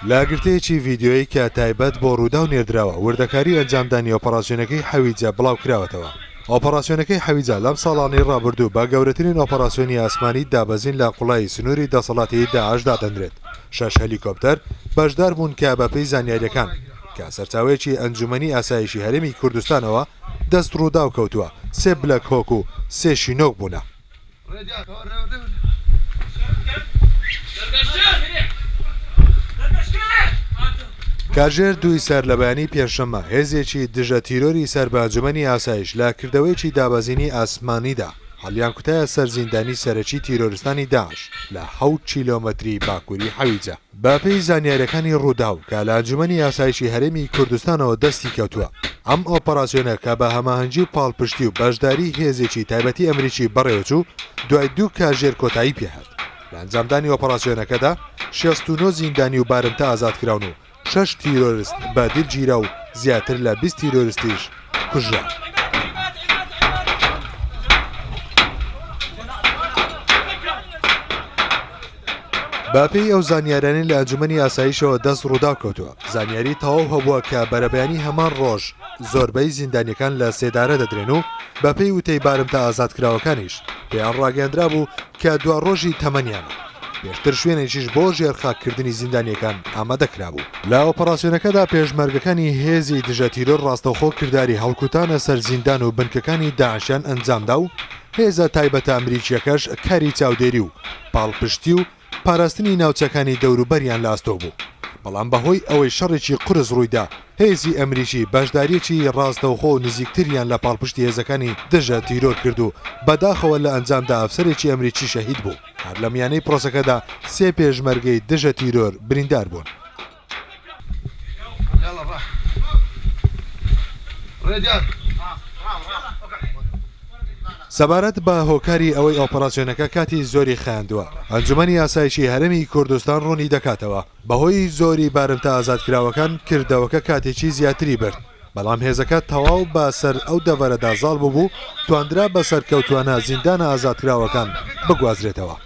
لە گرتەیەکی ڤیدیۆیی کە تایبەت بۆ رووداو نێردراوە، وردەکاری ئەنجامدانی ئۆپەراسیۆنەکەی حەویجە بڵاوکراوەتەوە. ئۆپەراسیۆنەکەی حەویجە لەم ساڵانەی رابردوو بە گەورەترین ئۆپەراسیۆنی ئاسمانی دابەزین لە قوڵایی سنووری دەسەڵاتی داعش دادەنرێت. شەش هەلیکۆپتەر بەشدار بوون کە بەپێی زانیارییەکان کە سەرچاوەیەکی ئەنجوومەنی ئاسایشی هەرێمی کوردستانەوە دەست رووداو کەوتووە، سێ بلەک هۆک و سێ شینۆک بوونە. کاژێر دووی سەرلەبەیانی پێنجشەممە، هێزێکی دژە تیرۆری سەر بە ئەنجومەنی ئاسایش لە کردەوەیەکی دابەزینی ئاسمانیدا هەڵیانکوتایە سەر زیندانی سەرەکی تیرۆرستانی داعش لە حەوت کیلۆمەتری باکوری حەویجە. بەپێی زانیارییەکانی رووداو کە لە ئەنجومەنی ئاسایشی هەرێمی کوردستانەوە دەستی کەوتووە، ئەم ئۆپەراسیۆنە کە بە هەماهەنگی و پاڵپشتی و بەشداریی هێزێکی تایبەتی ئەمریکی بەڕێوەچوو، دوای دوو کاژێر کۆتایی پێهات. لە ئەنجامدانی ئۆپەراسیۆنەکەدا 69 زیندانی و بارمتە ئازادکراون و شەش تیرۆرست بە دیل گیرا و زیاتر لە 20 تیرۆرستیش کوژران. بەپێی ئەو زانیاریانەی لە ئەنجومەنی ئاسایشەوە دەست ڕووداو کەوتووە، زانیاری تەواو هەبووە کە بەرەبەیانی هەمان ڕۆژ زۆربەی زیندانیەکان لە سێدارە دەدرێن و بەپێی وتەی بارمتە ئازادکراوەکانیش پێیان ڕاگەیەندرابوو کە دوا ڕۆژی تەمەنیانە. پێشتر شوێنێکیش بۆ ژێرخاککردنی زیندانیەکان ئامادەکرابوو. لە ئۆپەراسیۆنەکەدا پێشمەرگەکانی هێزی دژە تیرۆر ڕاستەوخۆ کرداری هەڵکوتانە سەر زیندان و بنکەکانی داعشیان ئەنجامدا و هێزە تایبەتە ئەمریکییەکەش کاری چاودێری و پاڵپشتی و پاراستنی ناوچەکانی دەوروبەریان لە ئەستۆ بوو، بەڵام بەهۆی ئەوەی شەڕێکی قورس ڕوویدا، هێزی ئەمریکی بەشدارییەکی ڕاستەوخۆ و نزیکتریان لە پاڵپشتی هێزەکانی دژە تیرۆر کرد و بەداخەوە لە ئەنجامدا ئەفسەرێکی ئەمریکی شەهید بوو، هەر لە میانەی پرۆسەکەدا سێ پێشمەرگەی دژە تیرۆر بریندار بوون. سەبارەت بە هۆکاری ئەوەی ئۆپەراسیۆنەکە کاتی زۆری خایاندووە، ئەنجومەنی ئاسایشی هەرێمی کوردستان ڕوونی دەکاتەوە، بەهۆی زۆری بارمتە ئازادکراوەکان کردەوەکە کاتێکی زیاتری برد، بەڵام هێزەکە تەواو بە سەر ئەو دەڤەرەدا زاڵ بووبوو، تواندرا بە سەرکەوتووانە زیندانە ئازادکراوەکان بگوازرێتەوە.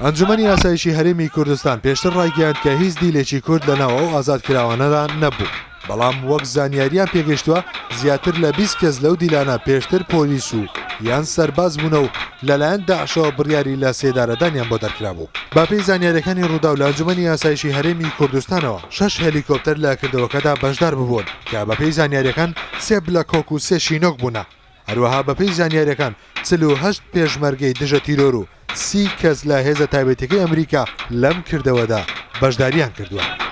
ئەنجومەنی ئاسایشی هەرێمی کوردستان پێشتر ڕایگەیاند کە هیچ دیلێکی کورد لەناو ئەو ئازادکراوانەدا نەبوو، بەڵام وەک زانیاریان پێگەیشتووە زیاتر لە 20 کەس لەو دیلانە پێشتر پۆلیس و یان سەرباز بوونە و لەلایەن داعشەوە بڕیاری لە سێدارەدانیان بۆ دەرکرابوو. بەپێی زانیاریەکانی ڕووداو لە ئەنجومەنی ئاسایشی هەرێمی کوردستانەوە شەش هێلیکۆپتەر لە کردەوەکەدا بەشدار ببوون کە بەپێی زانیاریەکان سێ بلەک هۆک و سێ شینۆک بوونە. هەروەها بەپێی زانیاریەکان 48 پێشمەرگەی دژە تیرۆر و 30 کەس لە هێزە تایبەتیەکەی ئەمریکا لەم کردەوەدا بەشداریان کردووە.